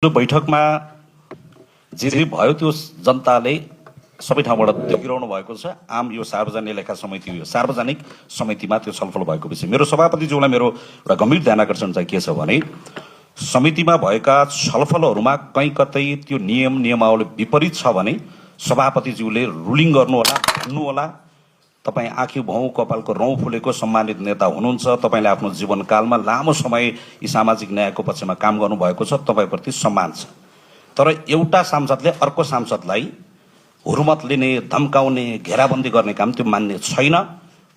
त्यो बैठकमा जे भयो त्यो जनताले सबै ठाउँबाट देखिरहनु भएको छ। आम यो सार्वजनिक लेखा समिति हो, सार्वजनिक समितिमा त्यो छलफल भएको विषय। मेरो सभापतिज्यूलाई मेरो एउटा गम्भीर ध्यानकर्षण चाहिँ के छ भने समितिमा भएका छलफलहरूमा कहीँ कतै त्यो नियमावली विपरीत छ भने सभापतिज्यूले रुलिङ गर्नु होला, भन्नु होला। तपाईँ आँखी भाउ कपालको रौँ फुलेको सम्मानित नेता हुनुहुन्छ, तपाईँले आफ्नो जीवनकालमा लामो समय यी सामाजिक न्यायको पक्षमा काम गर्नुभएको छ, तपाईँप्रति सम्मान छ। तर एउटा सांसदले अर्को सांसदलाई हुर्मत लिने, धम्काउने, घेराबन्दी गर्ने काम त्यो मान्ने छैन।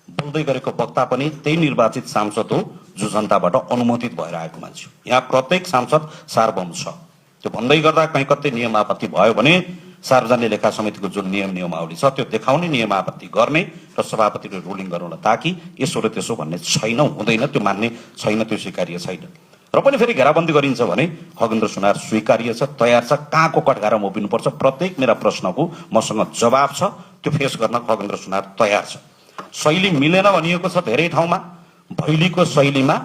बोल्दै गरेको वक्ता पनि त्यही निर्वाचित सांसद हो जो जनताबाट अनुमोदित भएर आएको मान्छे हो। यहाँ प्रत्येक सांसद सार्वभौम छ। त्यो भन्दै गर्दा कहीँ कतै नियम आपत्ति भयो भने सार्वजनिक लेखा समितिको जुन नियमावली छ त्यो देखाउने, नियम आपत्ति गर्ने र सभापतिले रुलिङ गराउन, ताकि यसो र त्यसो भन्ने छैन, हुँदैन, त्यो मान्ने छैन, त्यो स्वीकार्य छैन। र पनि फेरि घेराबन्दी गरिन्छ भने खगेन्द्र सुनार स्वीकार्य छ, तयार छ। कहाँको कठघारामा उभिनुपर्छ प्रत्येक मेरा प्रश्नको मसँग जवाब छ, त्यो फेस गर्न खगेन्द्र सुनार तयार छ। शैली मिलेन भनिएको छ धेरै ठाउँमा। भैलीको शैलीमा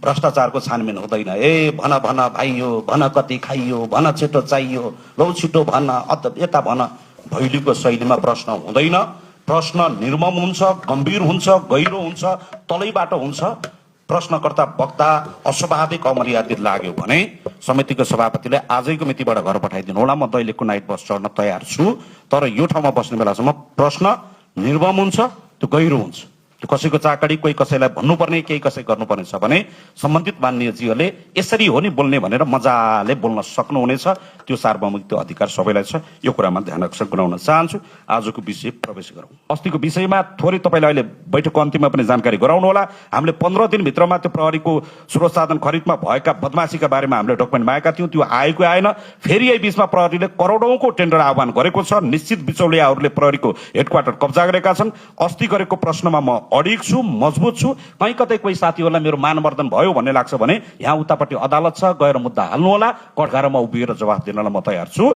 भ्रष्टाचारको छानबिन हुँदैन। भन भन भाइयो, भन कति खाइयो, भन छिटो चाहियो, लौ छिटो भन, यता भन। भैलीको शैलीमा प्रश्न हुँदैन। प्रश्न निर्मम हुन्छ, गम्भीर हुन्छ, गहिरो हुन्छ, तलैबाट हुन्छ। प्रश्नकर्ता वक्ता अस्वाभाविक अमर्यादित लाग्यो भने समितिको सभापतिले आजैको मितिबाट घर पठाइदिनु होला, म दैलेखको नाइट बस चढ्न तयार छु। तर यो ठाउँमा बस्ने बेलासम्म प्रश्न निर्मम हुन्छ, त्यो गहिरो हुन्छ। त्यो कसैको चाकडी, कोही कसैलाई भन्नुपर्ने, केही कसै गर्नुपर्ने छ भने सम्बन्धित माननीयजीहरूले यसरी हो नि बोल्ने भनेर मजाले बोल्न सक्नुहुनेछ। त्यो सार्वभौमिक त्यो अधिकार सबैलाई छ। यो कुरामा ध्यान आकर्षण गराउन चाहन्छु। आजको विषय प्रवेश गरौँ। अस्तिको विषयमा थोरै तपाईँले अहिले बैठकको अन्तिममा पनि जानकारी गराउनु होला। हामीले 15 दिनभित्रमा त्यो प्रहरीको स्रोत साधन खरिदमा भएका बदमासीका बारेमा हामीले डकुमेन्ट मागेका थियौँ, त्यो आएको आएन। फेरि यही बीचमा प्रहरीले करोडौँको टेन्डर आह्वान गरेको छ। निश्चित बिचौलियाहरूले प्रहरीको हेडक्वार्टर कब्जा गरेका छन्। अस्ति गरेको प्रश्नमा म अडिग छु, मजबुत छु। कहीँ कतै कोही साथीहरूलाई मेरो मानवर्धन भयो भन्ने लाग्छ भने यहाँ उतापट्टि अदालत छ, गएर मुद्दा हाल्नु होला। कठघारामा उभिएर जवाफ दिनलाई म तयार छु।